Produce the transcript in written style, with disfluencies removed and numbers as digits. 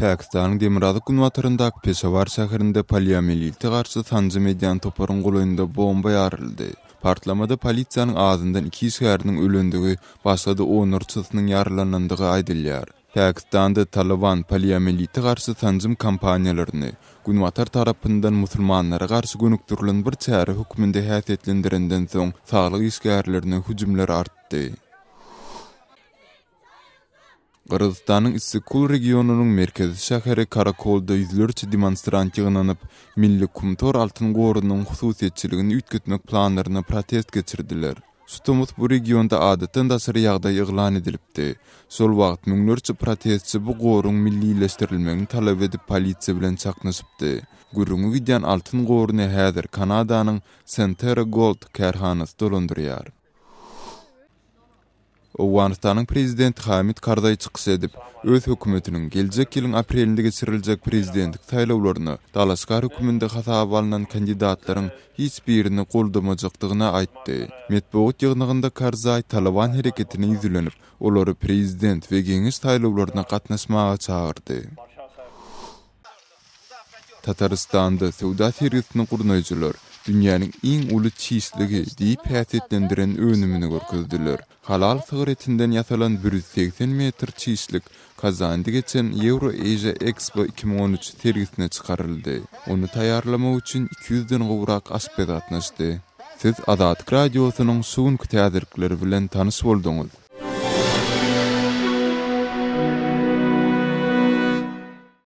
Pakistanyň demirgazyk-günbataryndaky Peşawar şäherinde poliomielite garşy sanjym edýän toparyň golaýynda bomba ýaryldy. Partlamada polisiýanyň azyndan iki işgäriniň ölendigi, başga-da onlarçasynyň ýaralanandygy aýdylýar. Pakistanda Talyban poliomielite garşy sanjym kampaniýalaryny Günbatar tarapyndan musulmanlara garşy gönükdirilen bir çäre hökmünde häsiýetlendirenden soň saglyk işgärlerine hüjümler artdy. Gyrgyzystanyň Issyk-Kul regionynyň merkezi şäheri Karakolda ýüzlerçe demonstrant ýygnanyp, Milli Kumtor altyn gorunyň hususyýetçiligini üýtgetmek planlaryna protest geçirdiler. Şu tomus bu regionda adatdan daşary ýagdaý yglan edilipdi. Şol wagt müňlerçe protestçi bu goruň millileşdirilmegini talap edip polisiýa bilen çaknyşypdy. Gürrüňi gidýän altyn goruny häzir Kanadanyň Centerra Gold kärhanasy dolandyrýar. Owganystanyň prezidenti Hamid Karzaý çykyş edip, öz hökümetiniň geljek ýylyň aprelinde geçiriljek prezidentlik saýlawlaryna dalaşgär hökmünde hasaba alnan kandidatlaryň hiç birini goldamajakdygyny aýtdy. Metbugat ýygnagynda Karzaý Talyban hereketine ýüzlenip, olary prezident we geňeş saýlawlaryna gatnaşmaga çagyrdy. Tatarystanda söwda sergisini gurnaýjylar dünýäniň iň uly çişligi diýip häsiýetlendiren önümini görkezdiler. Halal sygyr etinden ýasalan 180 metr çişlik Kazanda geçen Euro-Asia Expo 2013 sergisine çykaryldy. Ony taýýarlamak üçin iki ýüzden gowrak aşpez gatnaşdy. Siz Azatlyk Radiosynyň şu günki täzelikleri bilen tanyş bolduňyz.